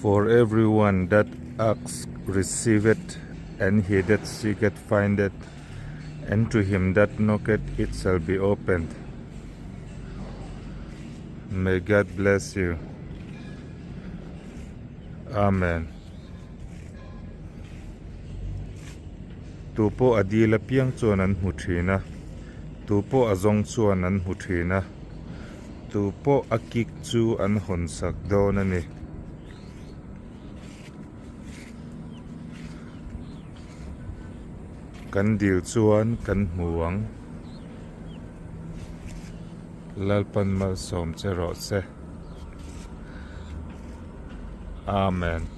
For everyone that asks receiveth, and he that seeketh findeth, and to him that knocketh it shall be opened. May God bless you. Amen. Tu pawh a dil apiang chuan an hmu thin a, tu pawh a zawng chuan an hmu thin a, tu pawh a kik chu an hawn sak dawn a ni. Kan dil chuan kan hmu ang. Lalpan malsawm che rawh se. Amen.